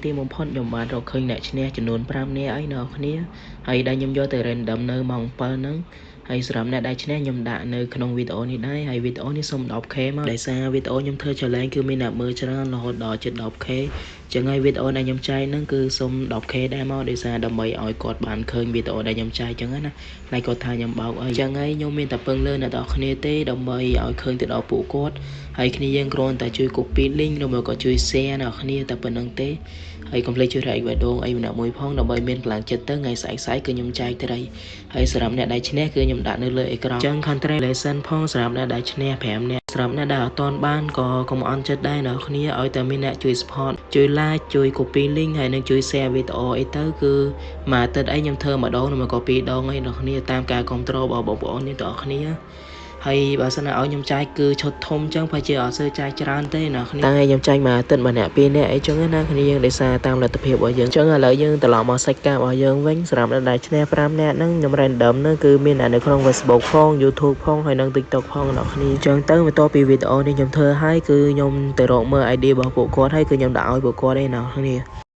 ទីបំផុតខ្ញុំបានរកឃើញអ្នកឈ្នះចំនួន5នាក់ហើយអ្នកគ្នាហើយដែលខ្ញុំយកទៅ random នៅម៉ោង7ហ្នឹងហើយសម្រាប់អ្នកដែលឈ្នះខ្ញុំដាក់នៅក្នុងវីដេអូនេះដែរហើយវីដេអូនេះសុំ 10K មកដោយសារវីដេអូខ្ញុំធ្វើ challenge គឺមានអ្នកមើលច្រើនរហូតដល់ជិត 10K ចឹងហើយវីដេអូដែលខ្ញុំចែកហ្នឹងគឺសុំ 10K ដែរមកដោយសារដើម្បីឲ្យគាត់បានឃើញវីដេអូដែលខ្ញុំចែកចឹងណាខ្លាចគាត់ថាខ្ញុំបោកអីចឹងហើយខ្ញុំមានតែពឹងលើអ្នកទាំងអស់គ្នាទេដើម្បីឲ្យឃើញទៅដល់ពួកគាត់ហើយគ្នាយើងគ្រាន់តែជួយ copy link ឬមកក៏ជួយ share អ្នកគ្នាតែប៉ុណ្្នឹងទេហើយកុំភ្លេចជួយ like បេះដូងអីម្នាក់មួយផងដើម្បីមានកម្លាំងចិត្តទៅថ្ងៃស្អែកស្អែកគឺខ្ញុំចែកត្រីហើយសម្រាប់អ្នកដែលឈ្នះគឺខ្ញុំដាក់នៅលើអេក្រង់ចឹង congratulation ផងសម្រាប់អ្នកដែលឈ្នះ5នាក់សម្រាប់អ្នកដែលអត់ទាន់បានក៏កុំអន់ចិត្តដែរអ្នកគ្នាឲ្យតែមានអ្នកជួយ support ជួយ like ជួយ copy link ហើយនិងជួយ share វីដេអូអីទៅគឺមួយអាទិត្យអីខ្ញុំធ្វើម្ដងឬមកក៏ពីរដងអីអ្នកគ្នាតាមការគ្រប់គ្រងរបស់បងប្អូននេះទាំងអស់គ្នាហើយបើសិនណាឲ្យខ្ញុំចែកគឺឈុតធំចឹងប្រហែលជាអត់សូវចែកច្រើនទេអ្នកគ្នាតែខ្ញុំចែកមួយអាទិត្យម្នាក់ពីរនាក់អីចឹងណាគ្នាយើងដោយសារតាមលទ្ធភាពរបស់យើងចឹងឥឡូវយើងត្រឡប់មកសាច់ការរបស់យើងវិញសម្រាប់អ្នកដែលឈ្នះ5នាក់ហ្នឹងខ្ញុំ random ហ្នឹងគឺមានអ្នកនៅក្នុង Facebook ផង YouTube ផងហើយនិង TikTok ផងអ្នកគ្នាចឹងទៅបន្ទាប់ពីវីដេអូនេះខ្ញុំធ្វើហើយគឺខ្ញុំទៅរកមើល ID របស់ពួកគាត់ហើយគឺខ្ញុំដាក់ឲ្យពួកគាត់ឯអ្នកគ្នា។